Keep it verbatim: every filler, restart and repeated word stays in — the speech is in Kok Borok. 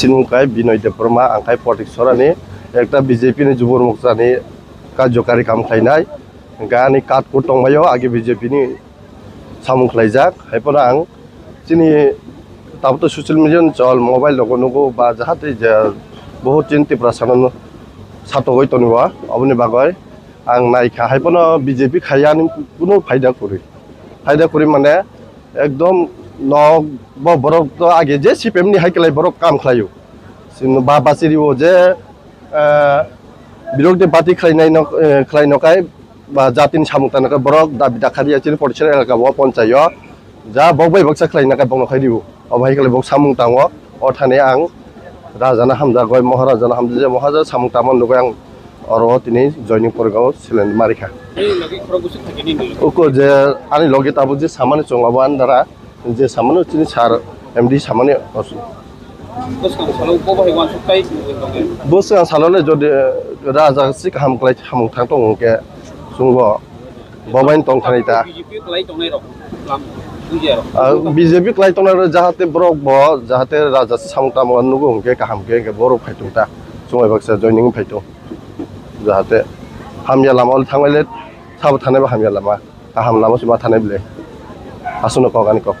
Chini mung khe Binoy Debbarma, ang khe Potik Sorani, ekta B J P ni Jubur Moksani karjokari kam khlainai. Hwnkhe ani card code tongbaio, age B J P ni samung khlaijak. Haiphano ang chini tabuk to social media ni chol, mobile rogo nugo ba jahate je bohut chini Tiprasano satogwi tongo, aboni bagwi ang naikha. Haiphano B J P khaiya ani kunu phaida kwrwi. Phaida kwrwi mane ekdom nok bo borok to age je C P M ni hai kwlai borok kam khlaio. Chini ba bachiri o je, eh, birok de party khlainai nok, eh, khlai nokai ba jatini samung tangnakai borok dabi dakha riya chini Potik Sora elaka o ponchayo. Ja bok bai baksa khlaina khe bokno khai riu. Obo hai khe bok samung tango. O thani ang rajana hamjak, goi maharaja no hamjak, je maharaja samung tangma nugui ang oro tini joining porikha o seleng ma rikha. Ani logi khorok bwswk thangkhe nini? Uko je ani logi tabuk je samani chwng abo ani dara je samani chini sir M D samani osu. Bwskang salo bo bai uansuk tai tongkhe. Bwskang salo le jodi raja si kaham klai samung thang tongo hwnkhe chwngbo. Bo bai tong thani ta. B J P kwlai tongnai rok lam bujiya rok. Ah, B J P kwlai tongnai rok jahate borok bo jahate raja se samung tamo nugo hwnkhe kaham khe hwnkhe borok phai tong ta. Chumai baksa joining phai tong. Jahate hamya lama ol thanglai le sabo thanai ba hamya lama. Kaham lama se ma thanai bile. Aswkno kok ani kok.